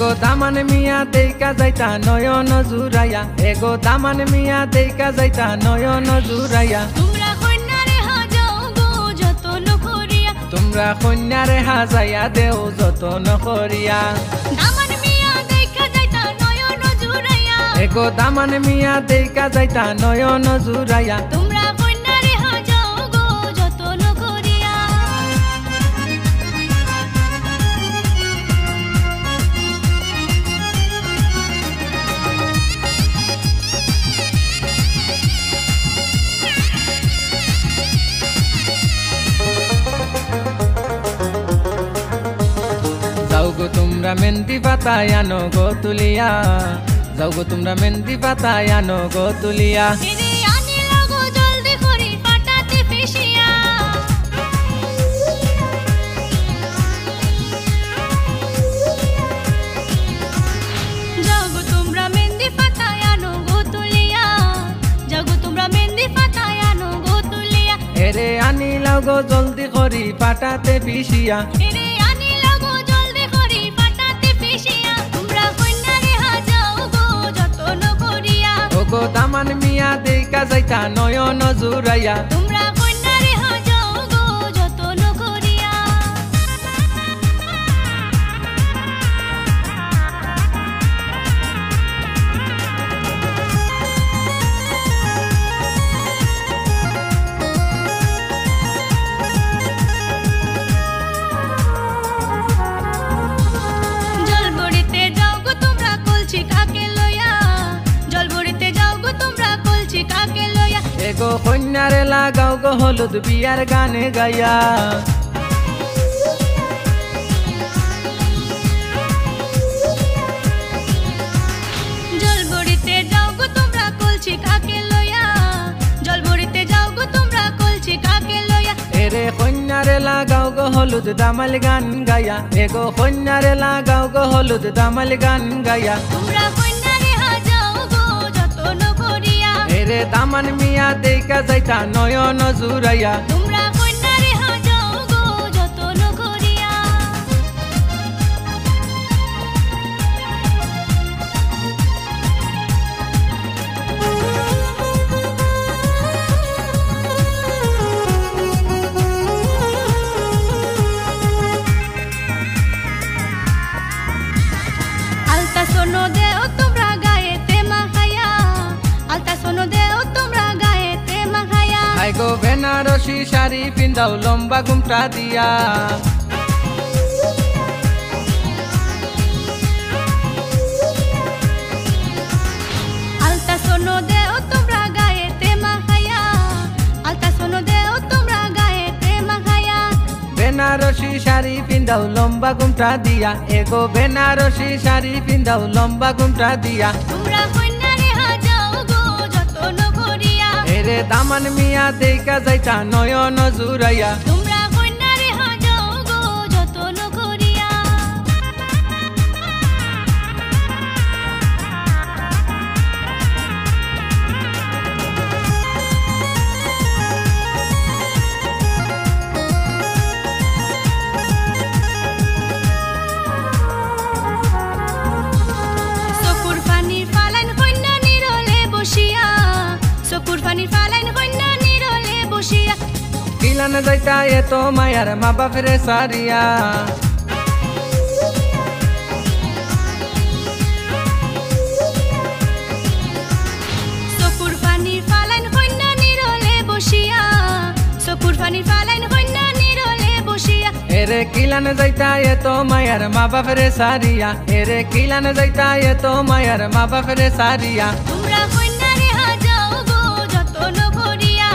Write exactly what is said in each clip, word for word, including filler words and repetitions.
ও দামান মিয়া দেইখা যাইতা নয়ন জুড়াইয়া, এগো দামান মিয়া দেইখা যাইতা নয়ন জুড়াইয়া। তুমরা কইন্যারে হাজাও গো যতন করিয়া। তুমরা কইন্যারে হাজাইয়া দেও যতন করিয়া। দামান মিয়া দেইখা যাইতা নয়ন জুড়াইয়া। এগো দামান মিয়া দেইখা যাইতা নয়ন জুড়াইয়া। তুমরা কইন্যারে হাজাও গো যতন করিয়া। যাও গো তুমরা মেন্দি পাতা আনো গো তুলিয়া, যাও গো তুমরা মেন্দি পাতা আনো গো তুলিয়া। এরে আনিলাও গো জলদি করি পাটাতে পিষিয়া। যাও গো তুমরা মেন্দি পাতা আনো গো তুলিয়া, যাও গো তুমরা মেন্দি পাতা আনো গো তুলিয়া। এরে আনিলাও গো জলদি করি পাটাতে পিষিয়া। এরে আনিলাও গো জলদি করি পাটাতে পিষিয়া। তুমরা কইন্যারে হাজাও গো যতন করিয়া। ও গো দামান মিয়া দেইখা যাইতা নয়ন জুড়াইয়া। তুমরা কইন্যারে হাজাও গো যতন করিয়া। জল ভরিতে যাও গো তুমরা কলসি কাকে লইয়া, জল ভরিতে যাও গো তুমরা কলসি কাকে লইয়া। এগো কইন্যারে লাগাও গো হলুদ বিয়ার গানে গাইয়া। জল ভরিতে যাও গো তুমরা কলসি কাকে লইয়া, জল ভরিতে যাও গো তুমরা কলসি কাকে লইয়া। এরে কইন্যারে লাগাও গো হলুদ দামাল গান গাইয়া, এগো কইন্যারে লাগাও গো হলুদ দামাল গান গাইয়া। তুমরা কইন্যারে হাজাও গো যতন করিয়া। এরে দামান মিয়া দেইখা যাইতা নয়ন জুড়াইয়া। তুমরা কইন্যারে হাজাও গো যতন করিয়া। আলতা সোনো দেও তুমরা গায়েতে মাখাইয়া, আলতা সোনো দেও তুমরা গায়েতে মাখাইয়া। হায় গো বেনারসি শাড়ি পিন্দাও লম্বা ঘুমটা দিয়া। আলতা সোনো দেও তুমরা গায়েতে মাখাইয়া, আলতা সোনো দেও তুমরা গায়েতে মাখাইয়া। বেনারসি শাড়ি পিন্দাও লম্বা ঘুমটা দিয়া, এগো বেনারসি শাড়ি পিন্দাও লম্বা ঘুমটা দিয়া। তুমরা কইন্যারে হাজাও গো যতন করিয়া। এরে দামান মিয়া দেইখা যাইতা নয়ন জুড়াইয়া। তুমরা কইন্যারে হাজাও গো যতন করিয়া। চকুর পানি ফালাইন কইন্যা নিরলে বসিয়া, চকুর পানি ফালাইন কইন্যা নিরলে বসিয়া। কিলান যাইতা এত মায়ার মা বাপরে সারিয়া। চকুর পানি ফালাইন কইন্যা নিরলে বসিয়া, চকুর পানি ফালাইন কইন্যা নিরলে বসিয়া। এরে কিলান যাইতা এত মায়ার মা বাপরে সারিয়া, এরে কিলান যাইতা এত মায়ার মা বাপরে সারিয়া। তুমরা কইন্যারে হাজাও গো যতন করিয়া।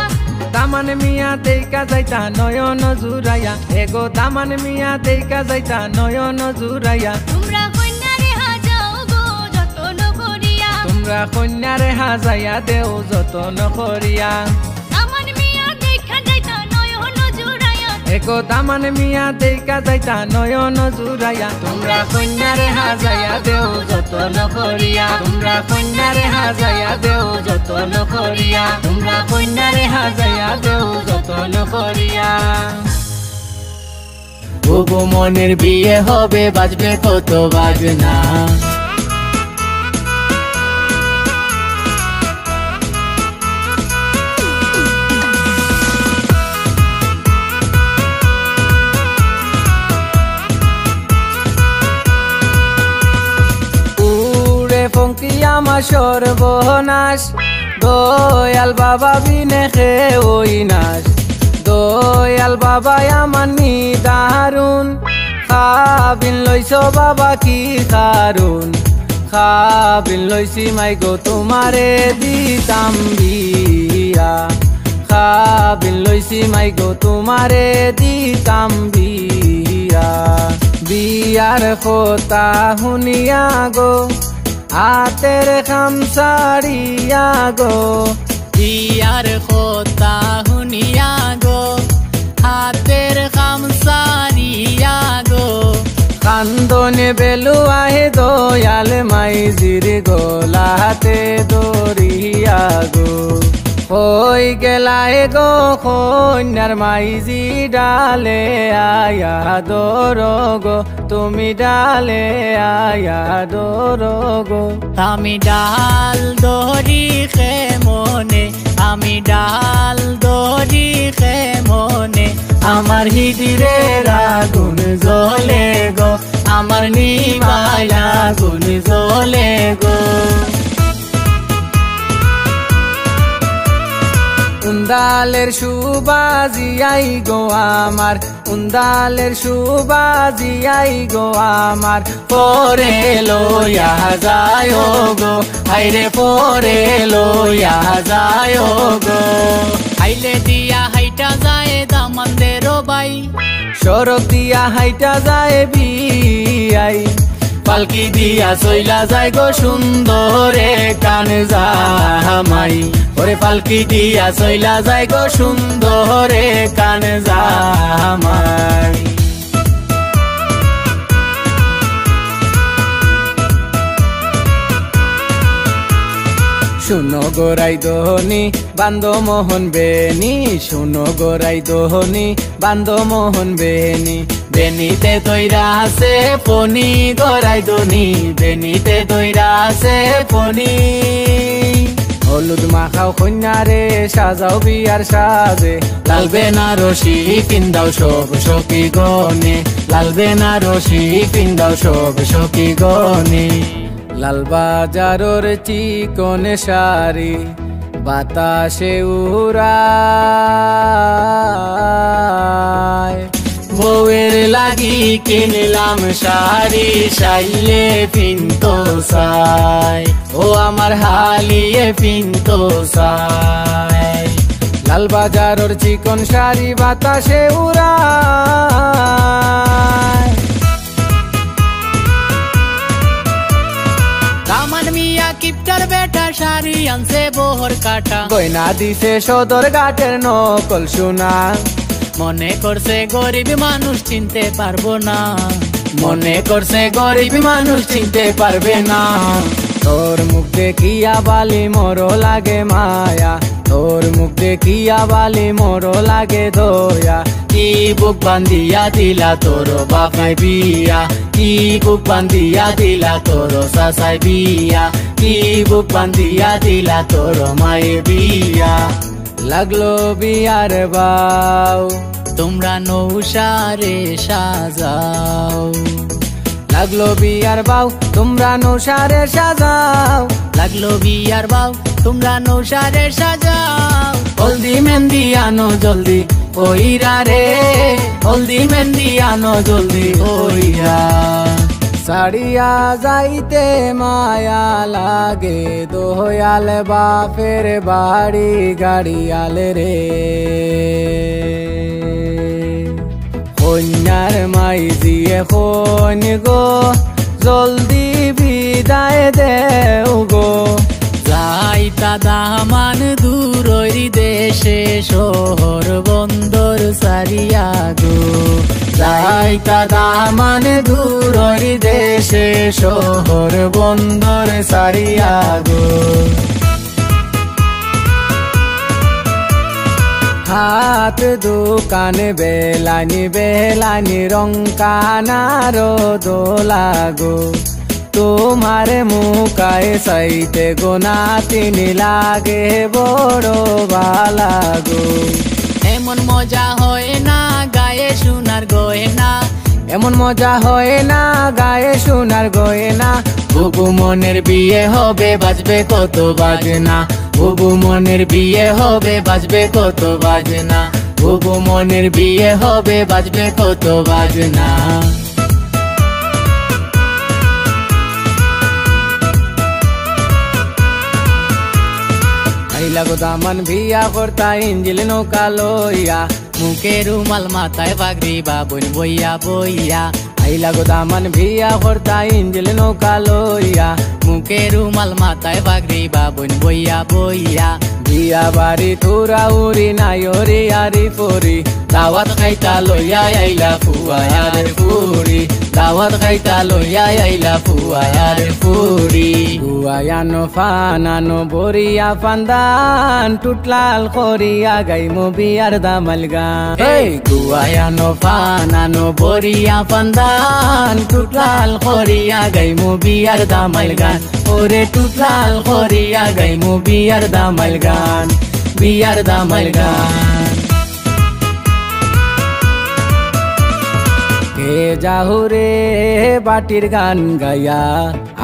দামান মিয়া দেইখা যাইতা নয়ন জুড়াইয়া, এগো দামান মিয়া দেইখা যাইতা নয়ন জুড়াইয়া। তুমরা কইন্যারে হাজাও গো যতন করিয়া। তুমরা কইন্যারে হাজাইয়া দেও যতন করিয়া। দামান মিয়া দেইখা যাইতা নয়ন জুড়াইয়া। এগো দামান মিয়া দেইখা যাইতা নয়ন জুড়াইয়া। তুমরা কইন্যারে হাজাইয়া দেও যতন করিয়া। তুমরা কইন্যারে হাজাইয়া দেও যতন করিয়া। তুমরা কইন্যারে হাজাইয়া দেও যতন করিয়া। বুবু মনির বিয়ে হবে, বাজবে কত বাজনা। উড়ে ফঙ্কি আমার সর্বনাশ, দয়াল বাবা বিনে খেউই নাশ। দয়াল বাবায় আমার নিদারুন, খাবিন লইছো বাবা কি কারুন? খাবিন লইছি মাই গো তুমারে দিতাম বিয়া, খাবিন লইছি মাই গো তুমারে দিতাম বিয়া। বিয়ার কথা হুনিয়া গো, হাতের কাম ছাড়িয়া গো। বিয়ার কথা হুনিয়া গো, হাতের কাম ছাড়িয়া গো। কান্দনে বেলুয়ায় দয়াল মাইজির গলাতে ধরিয়া গো। কই গেলায় গো কইন্যার মাইজি, ডালে আয়া ধরো গো, তুমি ডালে আয়া ধরো গো। আমি ডাল ধরি কেমনে, আমি ডাল ধরি কেমনে, আমার হিদিরের আগুন জ্বলে গো, আমার নিবায় আগুন জ্বলে গো। উন্দালের সুবাজি আই গো আমার, উন্দালের সুবাজি আই গো আমার, পরে লইয়া যায়ও গো, হায়রে পরে লইয়া যায়ও গো। হাইলে দিয়া হাইটা যায় দামান্দের ভাই, সড়ক দিয়া হাইটা যায় বিয়াই। পালকি দিয়া চইলা যায় গো সুন্দরে কান জামাই, ওরে পালকি দিয়া চইলা যায় গো সুন্দরে কান জামাই। শুনো গো রাইদনি, বান্দো মোহন বেনি, শুনো গো রাইদনি, বান্দো মোহন বেনি। বেনিতে দইরা আছে ফনি গো রাইদনি, বেনিতে দইরা আছে ফনি। হলুদ মাখাও কইন্যারে সাজাও বিয়ার সাজে, লাল বেনারসি পিন্দাও সব সখী গণে, লাল বেনারসি পিন্দাও সব সখী গণে। লালবাজারর চিকন শাড়ি বাতাসে উড়ায়। বউয়ের লাগি কিনলাম শাড়ি, শাইলে পিনতো চাই, ও আমার হালিয়ে পিনতো চাই। লালবাজারর চিকন শাড়ি বাতাসে উড়ায়। দামান মিয়া কিপটার বেটা শাড়ি আনছে বহর কাটা। গয়না দিছে সদর ঘাটের নকল সোনা। মনে করছে গরিব মানুষ চিনতে পারবো না। মনে করছে গরিব মানুষ চিনতে পারবে না। তোর মুখ দেখিয়া বালি মোরো লাগে মায়া, তোর মুখ দেখিয়া বালি মোরো লাগে দয়া। কি বুক বান্ধিয়া দিলা তোর বাফে বিয়া, কি বুক বান্ধিয়া দিলা তোর চাচায় বিয়া, কি বুক বান্ধিয়া দিলা তোর মায়ে বিয়া। লাগলো বিয়ার বাউ, তুমরা নৌশারে সাজাও। লাগলো বিয়ার বাউ, তুমরা নৌশারে সাজাও। লাগলো বিয়ার বাউ, তুমরা নৌশারে সাজাও। হলদি মেহেন্দি আনো জলদি অইরা রে, হলদি মেহেন্দি আনো জলদি অইরা। ছাড়িয়া যাইতে মায়া লাগে দয়াল বাফের বাড়ি গাড়িয়াল রে। কইন্যার মাইজিয়ে কইন গো, জলদি বিদায় দেও গো। যাইতা দামান দূরইর দেশে শহর বন্দর ছাড়িয়া গো। যাইতা দামান দূরইর দেশে শহর বন্দর ছাড়িয়া গো। আত দোকান বেলানি বেলানি রং কানারো দোলাগো। তোমার মুখায় চাইতে গো নাতিনি লাগে বড় বালাগো। এমন মজা হয় না গায়ে সোনার গয়না। এমন মজা হয় না গায়ে সোনার গয়না। বুবু মনের বিয়ে হবে বাজবে কত বাজনা। বুবু মনের বিয়ে হবে বাজবে কত বাজনা। বুবু মনের বিয়ে হবে বাজবে কত বাজনা। আইলা গো দামান বিয়া করতা ইঞ্জিল নৌকা লইয়া। মুখে রুমাল মাথায় পাগড়ি বাবুন বইয়া বইয়া। আইলা গো দামান বিয়া করতা ইঞ্জিল নৌকা লইয়া। মুখে রুমাল মাথায় পাগড়ি বাবুন বইয়া বইয়া। বিয়া বাড়ি থুরা উড়ি নাই ওরি আরি ফরি। দাওয়াত খাইতা লইয়া আইলা ফুয়া আর ফুরি। দাওয়াত খাইতা লইয়া আইলা ফুয়া আর ফুরি। গুয়ায়ানো ফানানো বরিয়া ফান্দান টুটলাল করিয়া গাইমু বিয়ার দামাল গান। এই গুয়ায়ানো ফানানো বরিয়া ফান্দান টুটলাল করিয়া গাইমু বিয়ার দামাল গান। ওরে টুটলাল করিয়া গাইমু বিয়ার দামাল গান। বিয়ার দামাল গান। কে যাহুরে বাটির গান গাইয়া।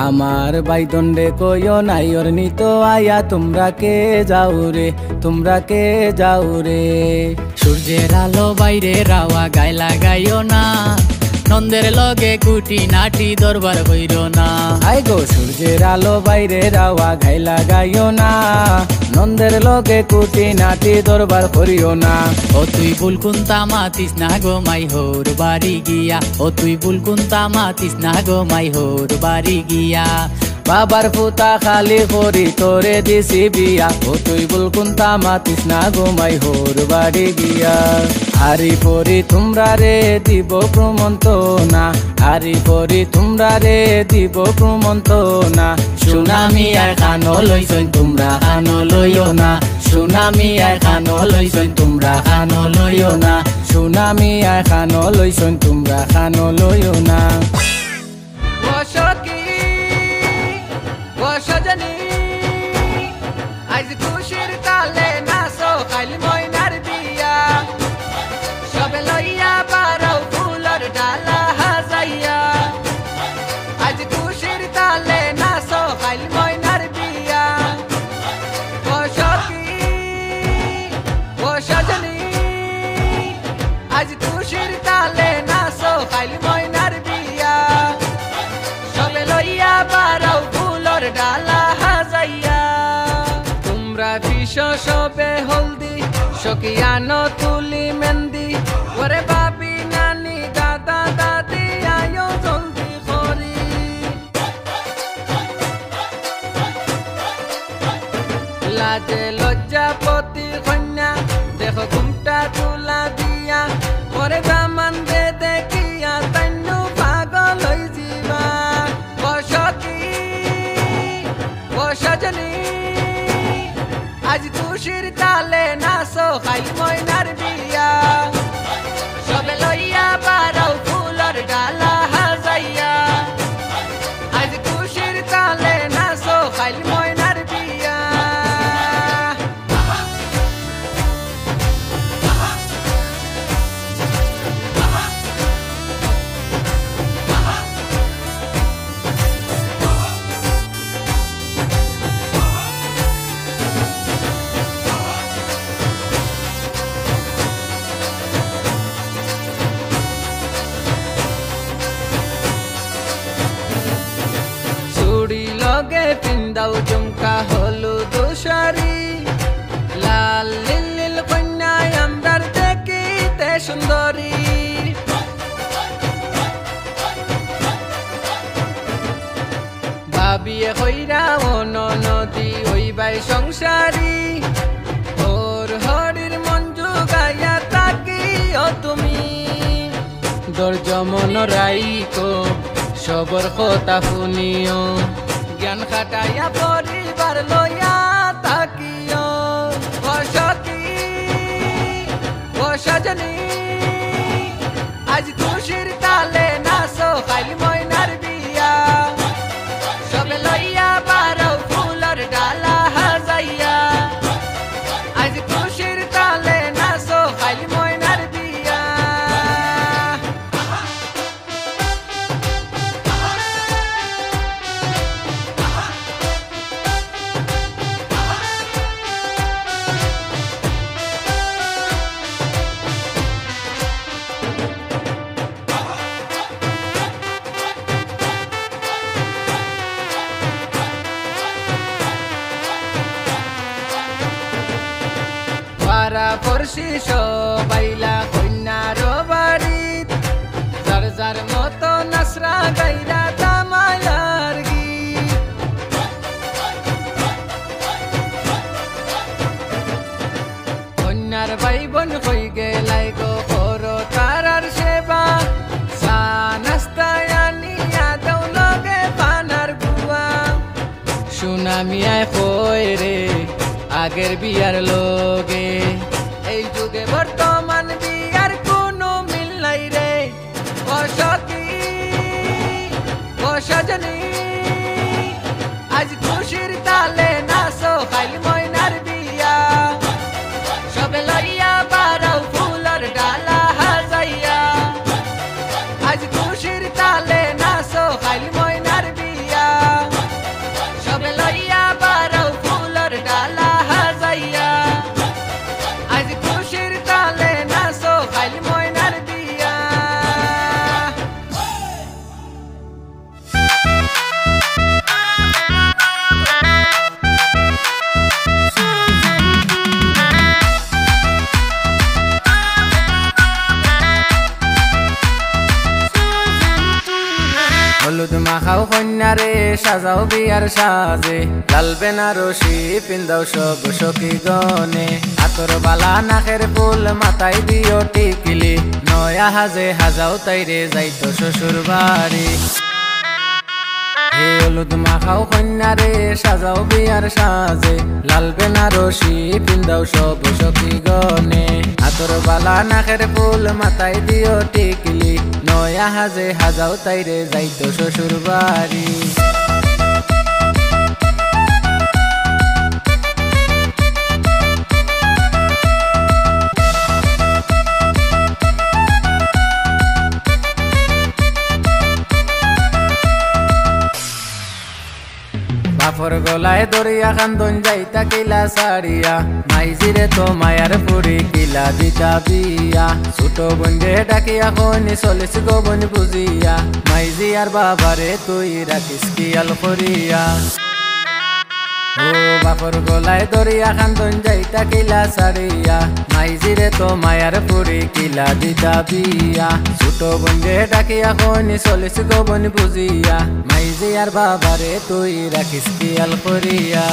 আমার বাইদনরে কইও নাই ওর নিতো আয়া। তোমরা কে যাও রে, তোমরা কে যাও রে। সূর্যের আলো বাইরে রাওয়া গায়ে লাগাইও না। নন্দের লগে কুটি নাটি দরবার কইরো না। আই গো সূর্যের আলো বাইরে রাওয়া গায়ে লাগাইও না। নন্দের লগে কুটি নাটি দরবার করিও না। ও তুই ভুল কুন্তা মাতিস না গো মাই হৌর বাড়ি গিয়া। ও তুই ভুল কুন্তা মাতিস না গো মাই হৌর বাড়ি গিয়া। বাবার ফুতা খালি করি তোরে দিছি বিয়া। ও তুই ভুল কুন্তা মাতিস না গো মাই হৌর বাড়ি গিয়া। হারি পরি তোমরা রে দিব প্রমন্তনা। হারি পরি তোমরা রে দিব প্রমন্তনা। সুনামি আর খানো লইছইন তোমরা খানো লইও না। সুনামি আর খানো লইছইন তোমরা খানো লইও না। সুনামি আর খানো লইছইন তোমরা খানো লইও না। ও সখী, ও সজনী, আইজ খুশির তালে নাচো, কাইল ময়নার বিয়া। সবে লইয়া বারও ফুলর ডালা হাজাইয়া। আইজ খুশির তালে নাচো, কাইল ময়নার বিয়া। ও সখী, ও সজনী, আইজ খুশির তালে নাচো, কাইল ময়নার বিয়া। সবে লইয়া বারও ফুলর ডালা হাজাইয়া। তোমরা পিসো সবে হলদি, সখিয়ানো তুলি মেন্দি। ওরে ভাবি নানি দাদা দাদি আয়ো জলদি করি। লাজে লজ্জা পতি কইন্যা, দেখো ঘুমটা তুলা দিয়া, পরে দামান্দে দেখিয়া তাইন্নু পাগল অইযিবা। ও সখী, ও সজনী, আইজ খুশির তালে নাচো, কাইল ময়নার বিয়া। সবে লইয়া বারও ফুলর ডালা হাজাইয়া। আইজ খুশির তালে নাচো, কাইল ময়নার বিয়া। চুড়ি লগে পিন্দাও ঝুমকা হলুদ শাড়ি, লাল লিল লিল কইন্যা আমরার দেখিতে সুন্দরী। ভাবিয়ে কইরা ও ননদি ওই বাই সংসারী, ওর হরির মন জুগাইয়া থাকিও তুমি। ধৈর্য মনো রাইখো, সবর কথা হুনিও। জ্ঞান খাটাইয়া পরিবার লইয়া থাকিও। ও সখী, সাজনী, আজ খুশির তালে নাচো, কাইল ময়নার বিয়া। সবে লইয়া বারো ফুলর ডালা হাজাইয়া। আজ খুশির তালে নাচো, কাইল ময়নার বিয়া। পাড়া পড়শি সব আইলা কইন্যার বাড়িত, যার যার মতো নাচরা গাইরা দামাইলার গীত। কইন্যার ভাই বইন কই গেলাইগো, করো তারার সেবা। চা নাস্তা আনিয়া দেও লগে পানার গুয়া। সুনামিয়ায় কয় রে, আগের বিয়ার লগে এই যুগে বর্তমান বিয়ার কোনো মিল নাই রে। ও সখী, ও সজনী, আজ খুশির তালে নাচো, কাইল ময়নার বিয়া। সবে লইয়া বারো ফুলর ডালা হাজাইয়া। আজ খুশির তালে নাচো, কাইল ময়নার বিয়া। সবে লইয়া বারো ফুলর ডালা হাজাইয়া। আজ খুশির তালে নাচো, কাইল ময়নার বিয়া। হলুদ মাখাও কইন্যারে, সাজাও বিয়ার সাজে, লাল বেনারসি পিন্দাও সব সখীগণে। আতর বালা নাকের ফুল মাথায় দিও টিকলি, নয়া হাজে হাজাও তাইরে যাইতো শ্বশুর বাড়ি। হে হলুদ মাখাও কইন্যারে, সাজাও বিয়ার সাজে, লাল বেনারসি পিন্দাও সব সখীগণে। আতর বালা নাকের ফুল মাথায় দিও টিকলি, নয়া হাজে হাজাও তাইরে যাইতো শ্বশুর বাড়ি। বাপর গলায় দরিয়া কান্দন যাইতা কিলা সারিয়া, মাইজিরে তো মায়ার ফুরি কিলা দিতা বিয়া। ছোট বইনরে ডাকিয়া কইন চলিস গো বইন বুঝিয়া, মাইজি আর বাবারে তুই রাখিস খিয়াল করিয়া। ও বাপর গলায় দরিয়া কান্দন যাইতা কিলা সারিয়া, মাইজিরে তো মায়ার ফুরি কিলা দিতা বিয়া। ছোট বইনরে ডাকিয়া কইন চলিস গো বইন বুঝিয়া, মাইজি আর বাবারে তুই রাখিস খিয়াল করিয়া।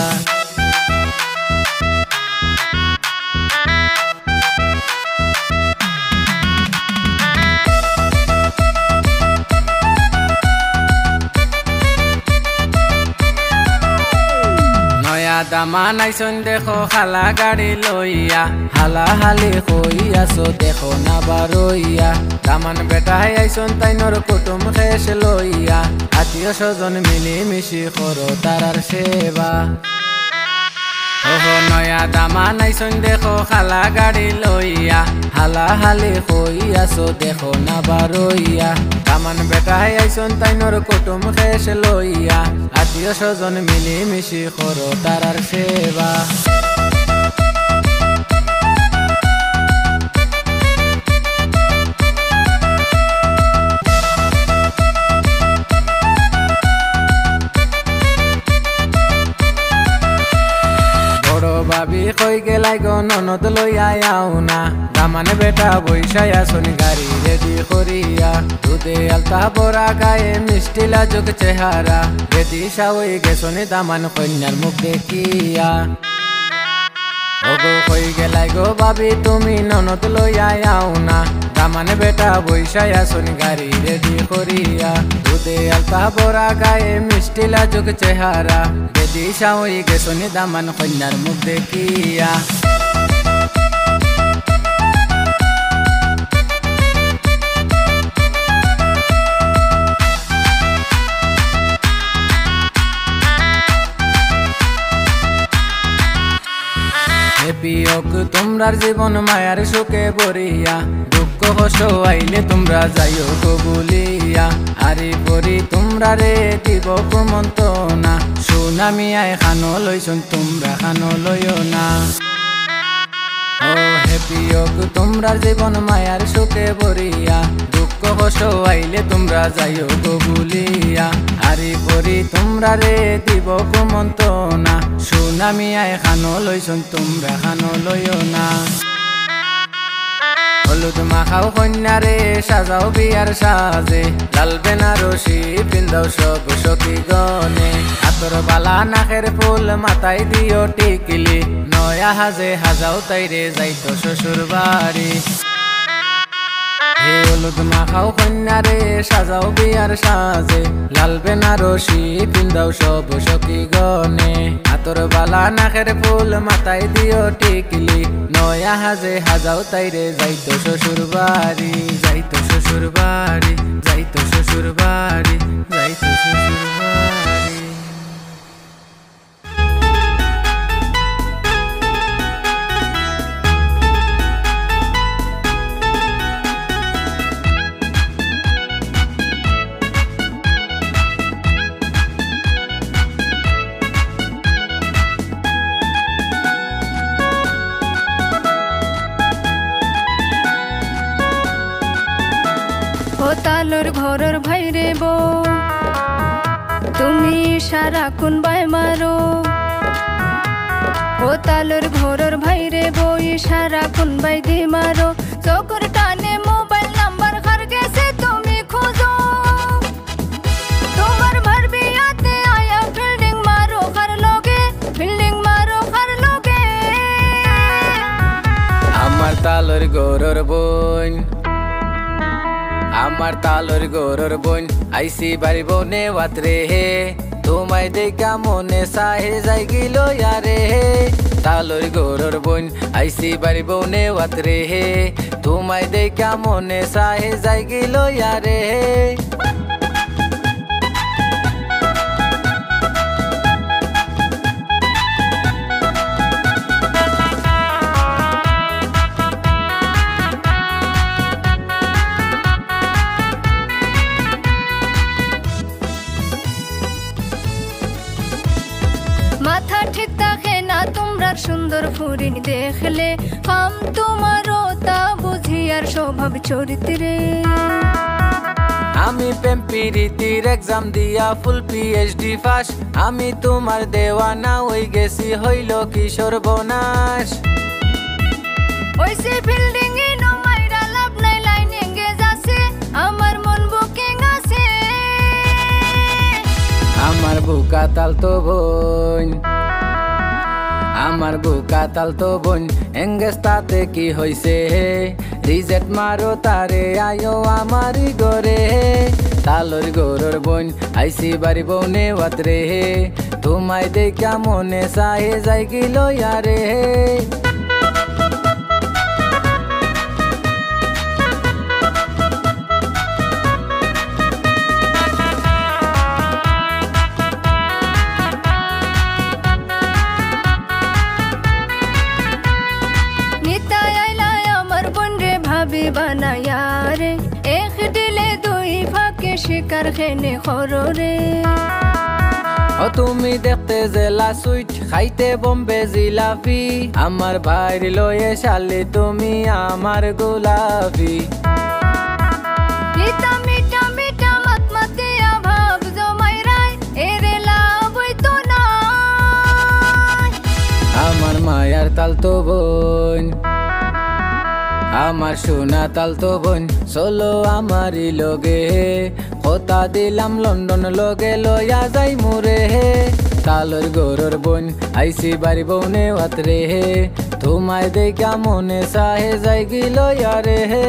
নয়া দামান আইছইন দেখো কালা গাড়ি লইয়া, হালা হালি কই আছো দেখো না বারইয়া। দামান বেটায় আইছইন তাইনর কুটুম খেশ লইয়া, আত্মীয় স্বজন মিলিমিশি করো তারার সেবা। ওহো নয়া দামান আইছইন দেখো কালা গাড়ি লইয়া, হালা হালি কই আছো দেখো না বারইয়া। দামান বেটায় আইছইন তাইনর কুটুম খেশ লইয়া, আত্মীয় স্বজন মিলিমিশি করো তারার সেবা। বড় ভাবি কই গেলাইগো ননদ লইয়া আও না, দামান বেটা বইছাই আছইন গাড়ি রেডি করিয়া। দুধে আলতা ভরা গায়ে মিষ্টি লাজুক চেহারা, বেদিশা অই গেছইন দামান কইন্যার মুখ দেখিয়া। ওগো কই গেলাইগো ভাবি তুমি ননদ লইয়া আও না, দামান বেটা বইছাই আছইন গাড়ি রেডি করিয়া। দুধে আলতা ভরা গায়ে মিষ্টি লাজুক চেহারা, বেদিশা অই গেছইন দামান কইন্যার মুখ দেখিয়া। তার জীবন মায়ার শোকে ভরিয়া, দুঃখ কষ্ট আইলে তোমরা যাইও গো ভুলিয়া। আরি পরি তোমরা রে দিব কুমন্ত্রণা, সুনামি আয় খানো লইছন তোমরা খানো লইও না। ও হে প্রিয় গো, তোমরার জীবন মায়ার শোকে ভরিয়া, দুঃখ কষ্ট আইলে তোমরা যাইও গো ভুলিয়া। আরি পরি তোমরা রে দিব কুমন্ত্রণা, সুনামি আয় খানো লইছন তোমরা খানো লইও না। হলুদ মাখাও কন্যারে, সাজাও বিয়ার সাজে, লাল বেনারসি পিন্দাও সব সখী গণে। আতর বালা নাকের ফুল মাথায় দিও টিকলি, নয়া হাজে হাজাও তাইরে যাইতো শ্বশুর বাড়ি। হে হলুদ মাখাও কন্যারে, সাজাও বিয়ার সাজে, লাল বেনারসি পিন্দাও সব সখী গণে। আতর বালা নাকের ফুল মাথায় দিও টিকলি, নয়া হাজে হাজাও তাইরে যাইতো শ্বশুর বাড়ি, যাইতো শ্বশুর বাড়ি, যাইতো শ্বশুর বাড়ি, যাইতো শ্বশুর বাড়ি। ও তালর ঘরর ভাইরে বউ, তুমি সারা কোন বায় মারো? ও তালর ঘরর ভাইরে বউ, সারা কোন বায় দি মারো? চকুর টানে মোবাইল নাম্বার কার গেছে তুমি খুঁজো। তোমার ভার বিয়াতে আয়া ফিল্ডিং মারো কার লগে, ফিল্ডিং মারো কার লগে। আমার তালর ঘরর বইন, আমার তালর ঘরর বইন, আইছি বাড়ি বনে ওয়াত রে হে। তোমায় দেখা মনে চাহে যাই গিল ইয়ারে হে। তালর ঘরর বইন, আইছি বাড়ি বনে ওয়াত রে হে। তোমায় দেখা মনে চাহে যাই গিল ইয়ারে হে। মাথা ঠিক থাকে না তোমরার সুন্দর ফুরিন দেখলে, কাম তোমারও তা বুঝি আর স্বভাব চরিত্রে। আমি প্রেম পিরিতির এক্সাম দিয়া ফুল পিএইচডি পাস, আমি তোমার দেওয়ানা অই গেছি, হইল কি সর্বনাশ। ওইসে ফিল্ডিং ইনো মাইরা লাভ নাই, লাইন এঙ্গেজ আছে, আমার মন বুকিং আছে। আমার বুকা তালতো বইন, আমার বুকা তালতো বইন, এঙ্গেজ তাতে কি হইছে হে? রিজেক্ট মারো তারে, আয়ো আমারি ঘরে হে। তালর ঘরর বইন, আইছি বাড়ি বনে ওয়াত রে হে। তোমায় দেখা মনে চাহে যাই গিল ইয়ারে হে। নিতাই আইলা আমার বইনরে ভাবি বানাইয়া রে, এক ঢিলে দুই পাখি শিকার কেনে করো রে। ও তুমি দেখতে যেলা সুইট, খাইতে বোম্বে জিলাপি, আমার ভাইর লয়ে শালি তুমি আমার গোলাপি। ইতা মিঠা মিঠা মাত মাতিয়া ভাব জমাইরায়, এরে লাভ অইতো নায়। আমার মায়ার তালতো বইন, আমার সোনা তালতো বইন, চলো আমারি লগে। কথা দিলাম লন্ডন লগে লইয়া যাইমু রে হে। তালর ঘরর বইন, আইছি বাড়ি বনে ওয়াত রে হে। তোমায় দেখা মনে চাহে যাই গিল ইয়ারে হে।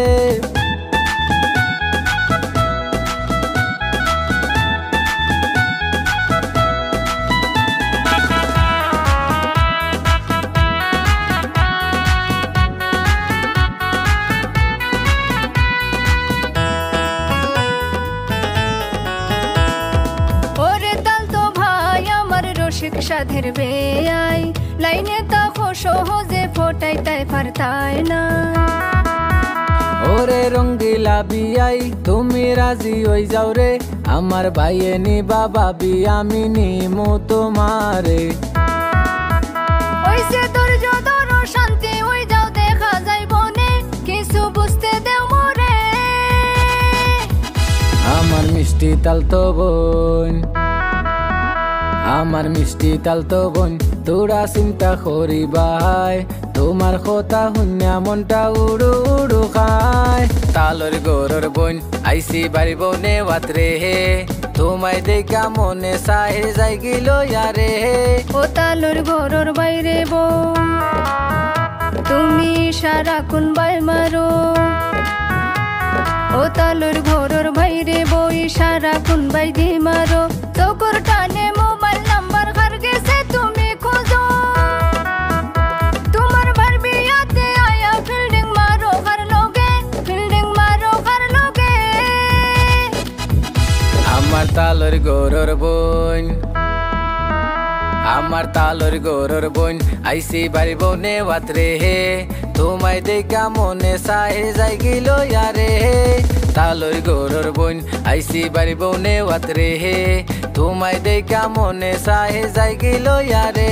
ওরে তালতো ভাই আমার রসিক সাধের বেয়াই, লাইনে তখন সহজে ফটাইতায় পারতায় না। ওরে রঙ্গিলা বিয়াই, তুমি রাজি অই যাও রে, আমার ভাইয়ে নিবা ভাবি, আমি নিমু তোমারে। ওই যে ধৈর্য ধরো, শান্তি অই যাও, দেখা যাইবো নে, কিছু বুঝতে দেও মোরে। আমার মিষ্টি তালতো বইন, আমার মিষ্টি তালতো বইন, তোরা চিন্তা করিবায়, তোমার কথা হুনিয়া মনটা উড়ু উড়ু খায়। তালর ঘরর বইন, আইছি বাড়ি বনে বাতরে হে, তোমায় দেখা মনে চাহে যাইগি লইয়া রে। ও তালর ঘরর বাইরে বউ, তুমি ইশারা কুনবায় মারো? ও তালর ঘরর বাইরে বউ, ইশারা কুনবায়দি মারো? চকুর টানে মোবাইল নাম্বার কার গেছে তুমি খুঁজো। তোমার ভাইর বিয়াতে আইয়া ফিল্ডিং মারো কার লগে, ফিল্ডিং মারো কার লগে। আমার তালর ঘরর বইন, আমার তালর ঘরর বইন, আইছি বাড়ি বনে বাতরে হে, তোমায় দেখা মনে চাহে যাইগি লইয়া রে। তালর ঘরর বইন, আইছি বাড়ি বনে বাতরে হে, তোমায় দেখা মনে চাহে যাইগি লইয়া রে।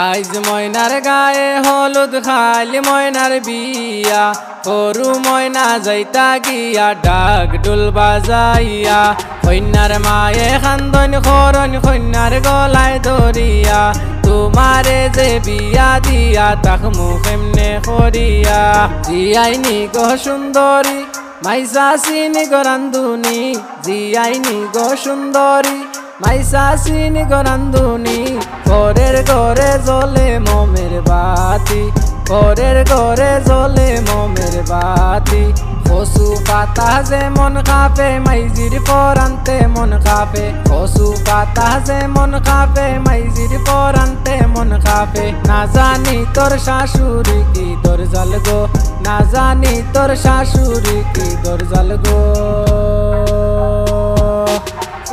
আইজ ময়নার গায়ে হলুদ, কাইল ময়নার বিয়া, করু ময়না যাইতা গিয়া ঢাক ঢুল বাজাইয়া। কইন্যার মায়ে কান্দইন করইন কইন্যার গলায় ধরিয়া, তোমারে যে বিয়া দিয়া থাকমু কেমনে করিয়া। জিয়াইনি গো সুন্দরী, মাইসা চিনি গো রান্ধুনি, জিয়াইনি গো সুন্দরী, মাইসা চিনি গো রান্ধুনি, পরের ঘরে জ্বলে মোমের বাতি, পরের ঘরে জ্বলে মোমের বাতি। কচু পাতা যেমন কাঁপে, মাইজির পরান তেমন কাঁপে। কচু পাতা যেমন কাঁপে, মাইজির পরান তেমন কাঁপে। না জানি তোর শাশুড়ি কি দরজাল গো, না জানি তোর শাশুড়ি কি দরজাল গো।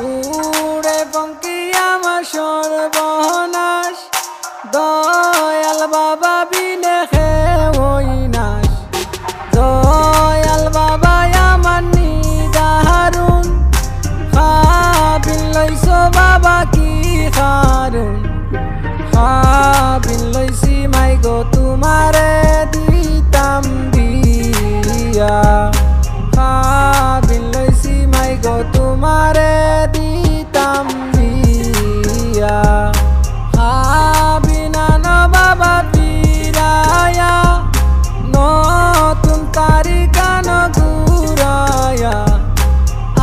উড়ে পঙ্কি আমার সর্বনাশ, দয়াল বাবা বিনে কেউ নাশ। দয়াল বাবা আমার নিদারুন, কাবিন লইছো বাবা কি কারুন। কাবিন লইছি মাই গো তোমারে দিতাম বিয়া। কাবিন লইছি মাই গো তোমারে দিতাম বিয়া। কাবিন আনো বাবা ফিরাইয়া, নতুন তারিখ আনো ঘুরাইয়া।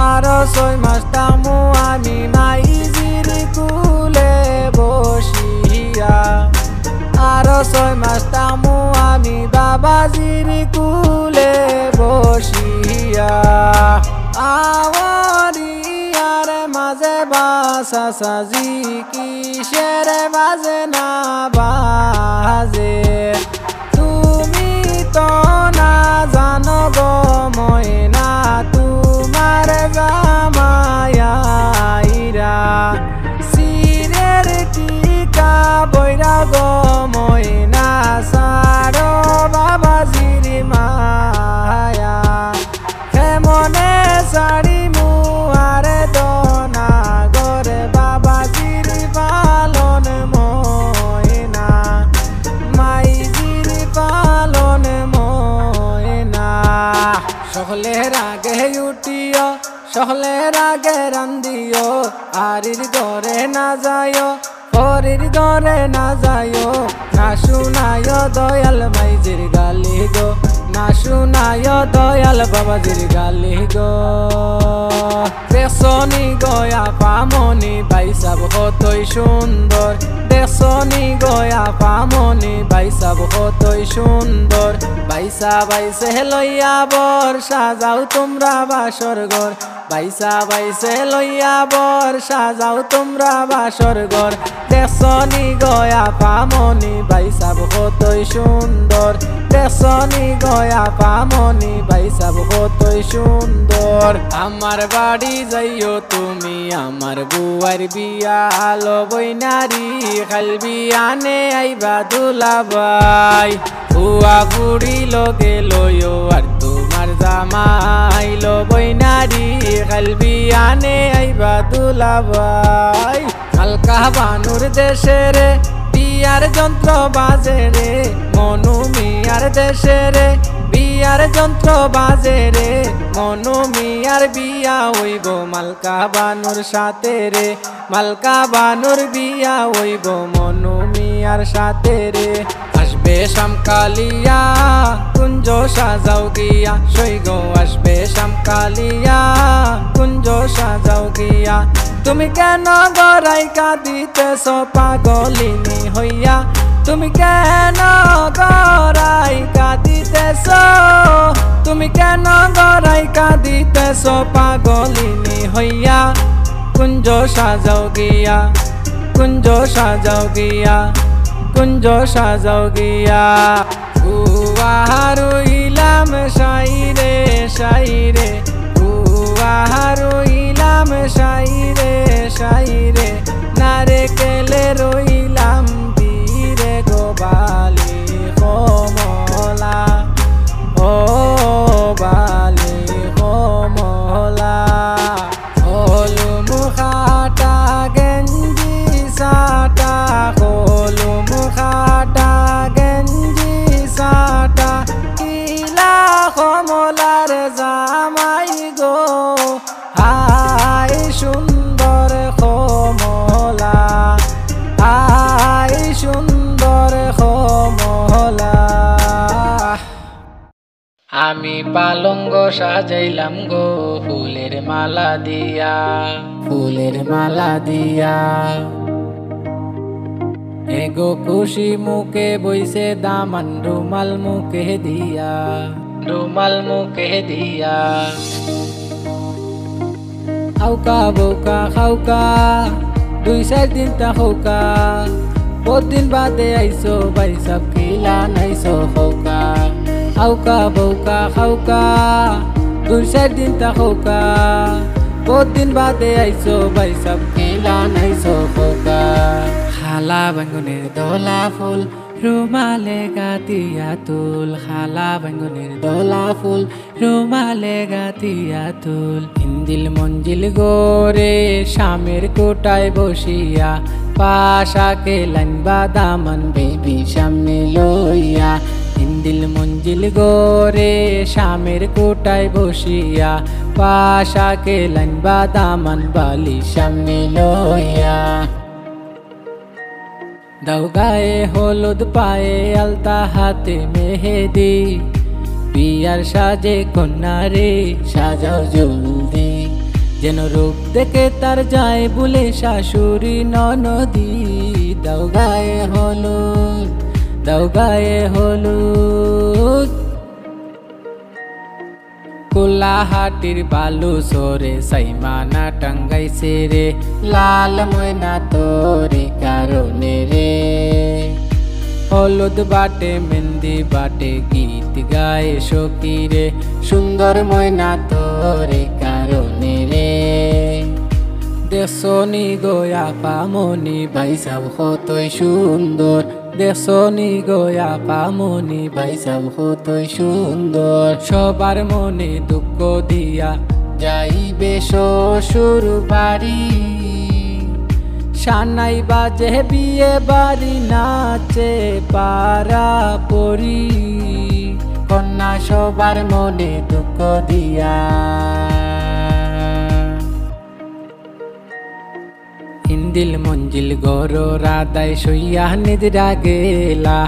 আরো ছয় মাস থাকমু আমি মাইজির কুলে বসিয়া, আরো ছয় মাস থাকমু আমি বাবাজির কুলে বসিয়া। আওয়ারিয়ার মাঝে বাসা সাজি কিসের বাজে না বাজে। তুমি তো না জানো গো ময়না, তোমার জামাই আইরা। সিরের টিকা বইরা গো ময়না, সারো বাবাজির মায়া। কেমনে সারিমু আর দনা গরে বাবাজির পালন ময়না, মাইজির পালন ময়না। সকলের আগে উঠিও, সকলের আগে রান্দিও, আরির ঘরে না যাইও, পরির ঘরে না যাইও, না শুনাইও দয়াল মাইজির গালি গো, না শুনাইও দয়াল বাবাজির গালি গো। দেখছনি গো আপামনি ভাইসাব কতই সুন্দর, দেখছনি গো আপামনি ভাইসাব কতই সুন্দর। ভাইসাব আইছে লইয়া বর, সাজাও তোমরা বাসর ঘর। পয়সা পাইছে লইয়া বর, সাজাও তুমরা বাসর ঘর। দেখছো নি গো আপামনি, ভাইসাব কতই সুন্দর। দেখছো নি গো আপামনি, ভাইসাব কতই সুন্দর। আমার বাড়ি যাইও তুমি, আমার বুয়ার বিয়া লবই নারী, কাইল বিয়ানে আইবা দুলাভাই। ফুয়া ফুড়ি লগে লইও আর তুমার জামাই লবই নারী, কাইল বিয়ানে আইবা দুলাভাই। মালকা বানুর দেশে রে, বিয়ার যন্ত্র বাজে রে, মনু মিয়ার দেশে রে, বিয়ার যন্ত্র বাজে রে, মনু মিয়ার বিয়া অইবো মালকা বানুর সাথে রে, মালকা বানুর বিয়া অইবো মনু মিয়ার সাথে রে। আসবে শামকালিয়া, কুঞ্জ সাজাও গিয়া, সইগো আসবে শামকালিয়া, কুঞ্জ সাজাও গিয়া। তুমি কেন গড়াই কাঁদিতেছ পাগলিনী হইয়া? তুমি কেন গড়াই কাঁদিতেছ? তুমি কেন গড়াই কাঁদিতেছ পাগলিনী হইয়া? কুঞ্জ সাজাও গিয়া, কুঞ্জ সাজাও গিয়া, কুঞ্জ সাজাও গিয়া। ফুয়া রইলাম সাইরে সাইরে, ফুয়া রইলাম সাইরে সাইরে, নারকেল রইলাম ধীরে গো বালি কমলা, ও বালি কমলা। হলুম খাটা গেঞ্জি সাটা, হলুম খাটা গেঞ্জি সাটা, কিলা কমলার জামাই গো, হায় সুন্দর কমলা, হায় সুন্দর কমলা। আমি পালঙ্গ সাজাইলাম গো ফুলের মালা দিয়া, ফুলের মালা দিয়া। এগো খুশি মুখে বইছে দামান রুমাল মুখে দিয়া, রুমাল মুখে দিয়া। আউকা বউকা খাউকা, দুই চাইর দিন থাকউকা। বউত দিন বাদে আইছো ভাইসাব, কিলান আইছো কউকা। আউকা বউকা খাউকা, দুই চাইর দিন থাকউকা। বউত দিন বাদে আইছো ভাইসাব, কিলান আইছো কউকা। খালা বাইঙ্গনের দলা ফুল, রুমালে গাতিয়া তুল। খালা বাইঙ্গনের দলা ফুল, রুমালে গাতিয়া তুল। ইন্দিল মঞ্জিল গরে শামের কুটায় বসিয়া, পাশাকে লাইন বাদামান বেবি সামনে লইয়া। ইন্দিল মঞ্জিল গরে শামের কুটায় বসিয়া, পাশাকে লাইন বাদামান বালি সামনে লইয়া। দাও গায়ে হলুদ, পায়ে আলতা, হাতে মেহেদি। বিয়ার সাজে কন্যারে সাজাও জলদি, যেন রূপ দেখে তার যায় ভুলে শাশুড়ি ননদি। দাও গায়ে হলুদ, দাও গায়ে হলুদ। কোলাহাটির বালু সরে সাইমানা টাঙ্গাইছে রে, লাল ময়না তোরে কারণে রে। হলুদ বাটে মেহেন্দি বাটে গীত গায় সখী রে, সুন্দর ময়না তোরে কারণে রে। দেখছো নি গো আপামনি ভাইসাব কতই সুন্দর, দেখছো নি গো আপামনি ভাইসাব কতই সুন্দর। সবার মনে দুঃখ দিয়া যাইবে শ্বশুর বাড়ি। সানাই বাজে বিয়ে বাড়ি, নাচে পাড়া পড়ি। কন্যা সবার মনে দুঃখ দিয়া। ইন্দিল মঞ্জিল গরো রাধায় শুইয়া নিদ্রা গেলা,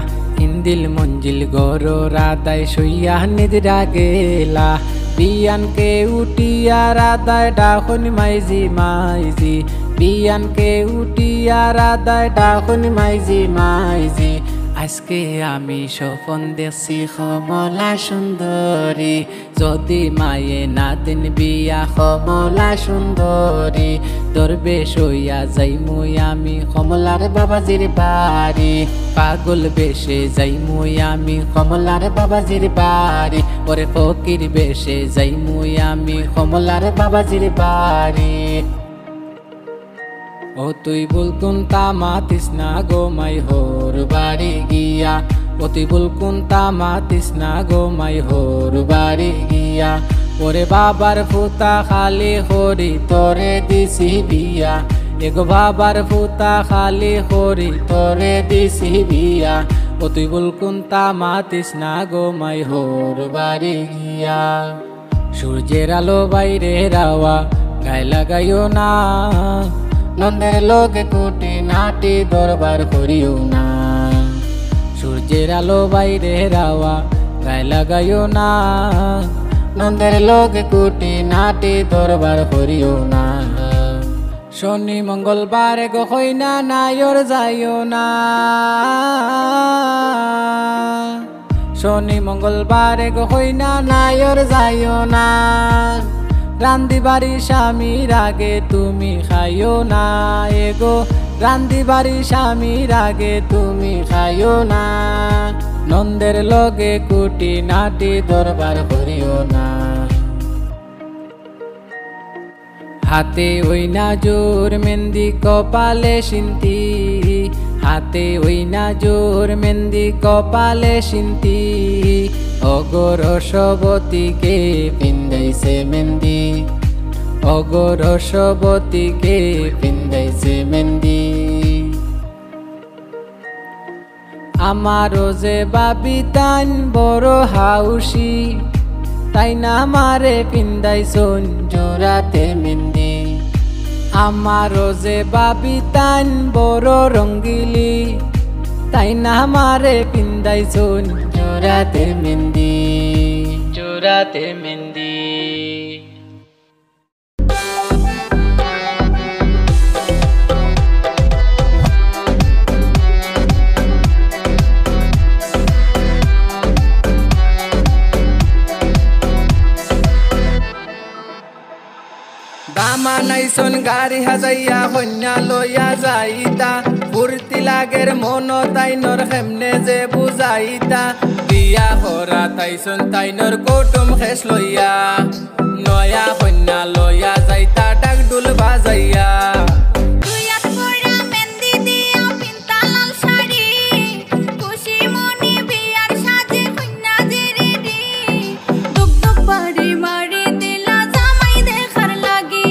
ইন্দিল মঞ্জিল গরো রাধায় শুইয়া নিদ্রা গেলা। বিয়ানকে উঠিয়া রাধায় ডাকইন মাইজি মাইজি, বিয়ানকে উঠিয়া রাধায় ডাকইন মাইজি মাইজি। আজকে আমি স্বপন দেখছি কমলা সুন্দরী, যদি মায়ে না দিন বিয়া কমলা সুন্দরী। দরবেশ হইয়া যাইমু আমি কমলার বাবাজির বাড়ি, পাগল বেশে যাইমু আমি কমলার বাবাজির বাড়ি, ওরে ফকির বেশে যাইমু আমি কমলার বাবাজির বাড়ি। ও তুই বুলকুন্তা মাতিস না গো মাই হর বাড়ি গিয়া, ও তুই বুলকুন্তা মাতিস না গো মাই হর বাড়ি গিয়া। ওরে বাবার ফুতা খালি করি তোরে দিছি বিয়া, এগো বাবার ফুতা খালি করি তোরে দিছি বিয়া। ও তুই বুলকুন্তা মাতিস না গো মাই হর বাড়ি গিয়া। সূর্যের আলো বাইরে রাওয়া, গায়ে লাগাইও না। নন্দের লগে কুটি নাটি দরবার করিও না। সূর্যের আলো বাইরে রাওয়া, গায়ে লাগাইও না। নন্দের লগে কুটি নাটি দরবার করিও না। শনি মঙ্গলবারে গো কইনা নায়র যাইও না। শনি মঙ্গলবারে গো কইনা নায়র যাইও না। রান্দি বাড়ি স্বামীর আগে তুমি খাইও না, এগো। রান্দি বাড়ি স্বামীর আগে তুমি খাইও না। নন্দের লগে কুটি নাটি দরবার করিও না। হাতে ওই না জোর মেন্দি কপালে সিন্তি, হাতে ওই না জোর মেন্দি কপালে সিন্তি। অগর সবতিকে পিন্দাইছে মেন্দি, অগর সবতিকে পিন্দাইছে মেন্দি। আমারও যে বাবি তাইন বড় হাউসি, তাইন আমারে পিন্দাইছইন জোড়াতে মেন্দি। আমারও যে বাবি তাইন বড় রঙ্গিলি, তাইন আমারে পিন্দাইছইন জোড়াতে মেন্দি, জোড়াতে মেন্দি। দামান আইছইন গাড়ি হাজাইয়া কইন্যা লইয়া যাইতা, ফুর্তি লাগের মনো তাইনর কেমনে যে বুঝাইতা। বিয়া করাত আইছইন তাইনর কুটুম খেশ লইয়া, নয়া কইন্যা লইয়া যাইতা ঢাক ঢুল বাজাইয়া। দুই হাত ভরা মেন্দি দিয়া পিন্তা লাল শাড়ি, খুশি মনে বিয়ার সাজে কইন্যা যে রেডি। দুক দুক বাড়ি মারি দিলা জামাই দেখার লাগি,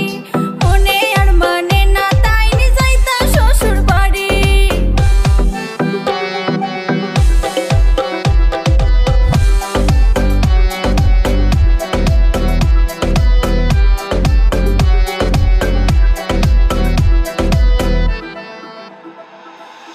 মনে আর মানে না তাইন যাইতা শ্বশুর বাড়ি।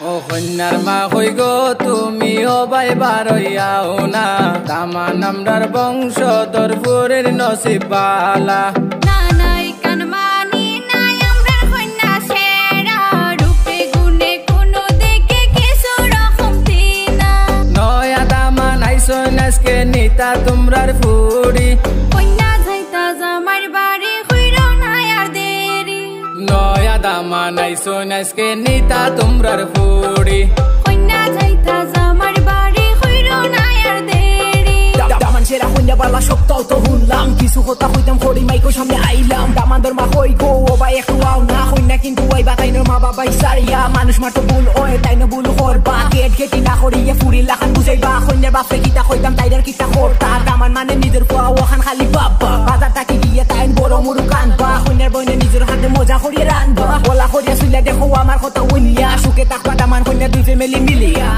ও কইন্যার মা কই গো তুমি, ও বাই বারইয়াও না, দামান আমরার বংশধর ফুরির নসিব বালা। না নাই কান মানি নাই আমরার কইন্যা সেরা, রূপে গুণে কোনো দিকে কিছু রকমতি না। নয়া দামান আইছইন আজকে নিতা তুমরার ফুড়ি। কইন্যা যাইতা জামাইর বাড়ি কইরো না আর দেরি। নয়া দামান আইছইন আজকে নিতা তুমরার ফুড়ি। কইন্যা যাইতা জামাইর বাড়ি কইরো না আর দেরি। দা-, দামান সেরা কইন্যা বালা সবতাউ তো হুনলাম, কিছু কথা কইতাম করি মাইকর সামনে আইলাম। দামান্দর মা কই গো, ও বাই একটু আও না, কইন্যা কিন্তু আইবা তাইনর মা বাবায় সারিয়া। মানুষ মাত্র ভুল অয়, তাইন ভুল করবা, গেট গেটি না করিয়া ফুড়ির লাখান বুঝাইবা। কইন্যার বাপরে কিতা কইতাম, তাইর আর কিতা করতা, দামান মানে নিজর ফুয়া অখান খালি বাবা। বাজার থাকি গিয়া তাইন বড় মুরগ আনবা, কইন্যার বইনে নিজর হাতে মজা করিয়া রানবা। ওলা করিয়া শুইলা দেখো আমার কথা হুনিয়া, সুখে থাকবা দামান কইন্যা দুই ফ্যামিলি মিলিয়া।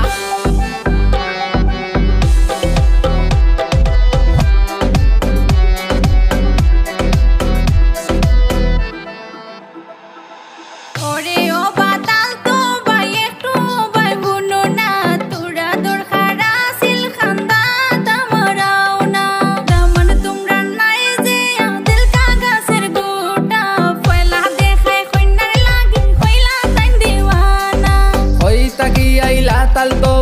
ওরে ও বাতাল তো বাই একটু বাই বুনো না, তোরা দরকার আছিল খান্দা তামারাও না। দামান তুমরা নাই যে আদিল কাগাজের গোটা, পয়লা দেখায় কইন্যার লাগি কইলা তাইন দিওয়ানা। কই থাকি আইলা তাল তো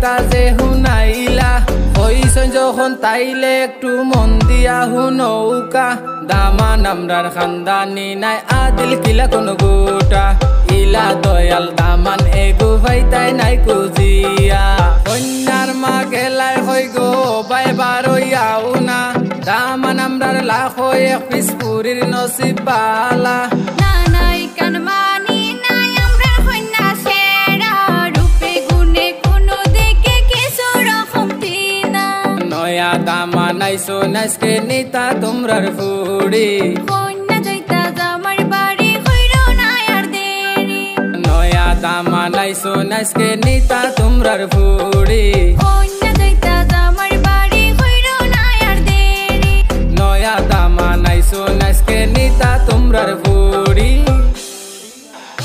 তা যে হুনাইলা, কইছইন যখন তাইলে একটু মন দিয়া হুনউক্কা। দামান আমরার খান্দানি নায়, আদিল কিলা কুনু গুটা। ইলা দয়াল দামান এগু পাইতায় নায় খুজিয়া। কইন্যার মা গেলায় কই গো, বায় বারইয়াও না। দামান আমরার লাখো এক পিস ফুরির নসিব বালা। না, না, ইখান মানি নায় আমরার কইন্যা সেরা। রূপে গুণে কুনু দিকে কিছু রকম তিনা। নয়া দামান আইছইন আইজকে নিতা তুমরার ফুড়ি। কইন্যা যাইতা জামাইর বাড়ি কইরো না আর দেরি। নয়া দামান আইছইন আইজকে নিতা তুমরার ফুড়ি। কইন্যা যাইতা জামাইর বাড়ি কইরো না আর দেরি। নয়া দামান আইছইন আইজকে নিতা তুমরার ফুড়ি।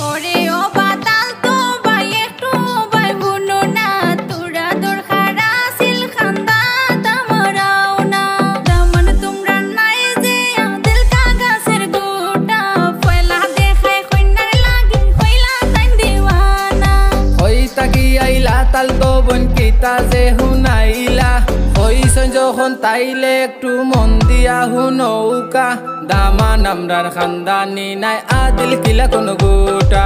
ওরে ও বাতাল তো ভাই, একটু ভাই হুনো না, তোরা দরকার আছিল খান্দাত আমরাও না। দামান তুমরার নাই যে আদিল কা গাছের গুটা, পয়লা দেখায় কইন্যার লাগি কইলা তাইন দিওয়ানা। কই থাকি আইলা তাল তো বইন কিতা যে হুনাইলা, কইছইন যখন তাইলে একটু মন দিয়া হুনউক্কা। দামান আমরার খান্দানি নায়, আদিল কিলা কুনু গুটা।